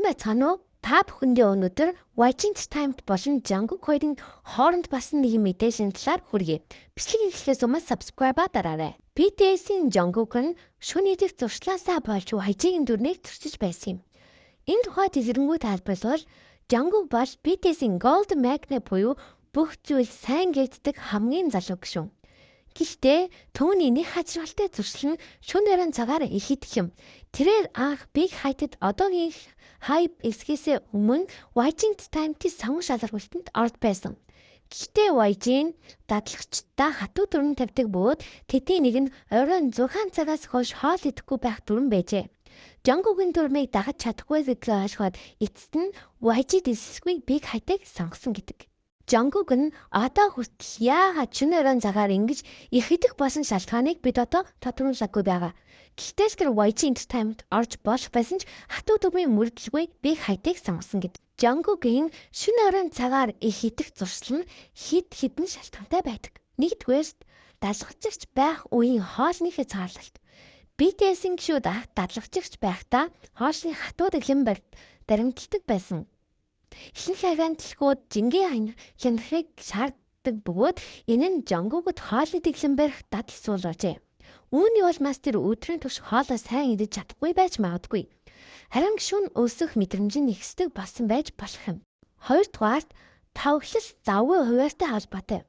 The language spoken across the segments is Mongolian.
Сайхан байцгаана уу? Та бүхэндээ өнөөдөр YG Entertainment болон Jungkook хоёрын хооронд болсон нэгэн мэдээллийн талаар хүргэе. Бичлэг эхлэхээс өмнө subscribe дараарай. BTS-ийн Jungkook нь шөнө идэх зуршлаасаа болж YG-ийн дүрнийг зөрчиж байсан юм. Энэ тухай дэлгэрэнгүй тайлбарлавал, Jungkook бол BTS-ийн Golden Maknae буюу бүх зүйл сайн гэгддэг хамгийн залуу гишүүн. Гэхдээ түүний нэг хажуултай зуршил нь шөнө оройн цагаар их идэх юм. Тэрээр анх Big Hit-д одоогийн HYBE эсэхээс өмнө YG Entertainment-ийн санхүү шалгаруулалтанд орж байсан. Гэхдээ YG нь дадлагчдаа хатуу дүрэм тавьдаг бөгөөд тэдний нэг нь оройн 6 цагаас хойш хоол идэхгүй байх дүрэм байжээ. Jungkook-ийн дүрмийг дагаж чадахгүй гэдгээ ойлгоод эцэст нь YG дэлсэхгүй Big Hit-ыг сонгосон гэдэг. Jungkook нь одоо хүртэл яагаад шөнө оройн цагаар ингэж их идэх болсон шалтгааныг бид одоо тодруулаагүй байгаа. Гэхдээ л тэр YG Entertainment орж болох байсан ч хатуу дүрмийн мөрдлгүй Big Hit-ыг сонгосон гэдэг. Jungkook-ийн шөнө оройн цагаар их идэх зуршил нь хэд хэдэн шалтгаантай байдаг. Нэгдүгээрт, даалгавчигч байх үеийн хоолны хязгаарлалт. BTS-ийн гишүүд даалгавчигч байхдаа хоолны хатуу дэглэм баримталдаг байсан. Ихэнх агентлагууд жингийн хянахыг шаарддаг бөгөөд энэ нь Jungkook-д хоолны дэглэм барих дадал суулгажээ. Үүний улмаас тэр өдрийн турш хоолоо сайн идэж чадахгүй байж магадгүй. Харин гишүүн өсөх мэдрэмж нь ихсдэг болсон байж болох юм. Хоёрдугаарт, тавглал завгүй хуваартай холбоотой.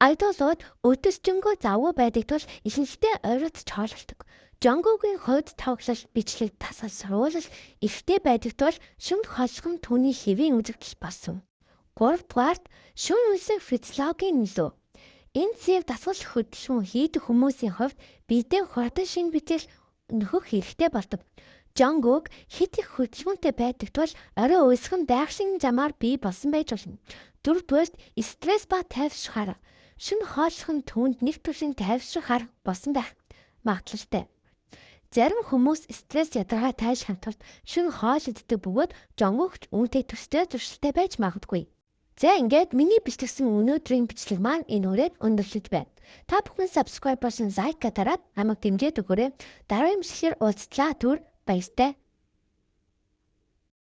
Idol-ууд өдөржингөө завгүй байдаг тул ихэнхдээ ойртож хооллодог. Jungkook-ийн хувьд тавглал, бичлэг, дасгал, сургуулил ихтэй байдаг тул шөнө хооллох нь түүний хэвийн үзэгдэл болсон. Гуравдугаарт, шөнө өлсөх физиологийн нөлөө. Энэ зэв дасгал хөдөлгөөн хийдэг хүмүүсийн хувьд биедээ хурдан шинэ бүтээл нөхөх хэрэгтэй болдог. Jungkook хэт их хөдөлгөөнтэй байдаг тул орой өлсөх нь байгалийн замаар бий болсон байж болно. Дөрөвдүгээрт, стресс ба тайвшрах арга. Шөнө хооллох нь түүнд нэг төрлийн тайвшрах арга болсон байх магадлалтай. Зарим хүмүүс стресс ядаргаа тайлахын тулд шөнө хоол иддэг бөгөөд Jungkook ч үүнтэй төстэй зуршилтай байж магадгүй. За, ингээд миний бичлэгсэн өнөөдрийн бичлэг маань энэ хүрээд өндөрлөж байна. Та бүхэн subscribe болон like дараад намайг дэмжиж өгөөрэй. Дараагийн бичлэгээр уулзлаа, түр баяртай.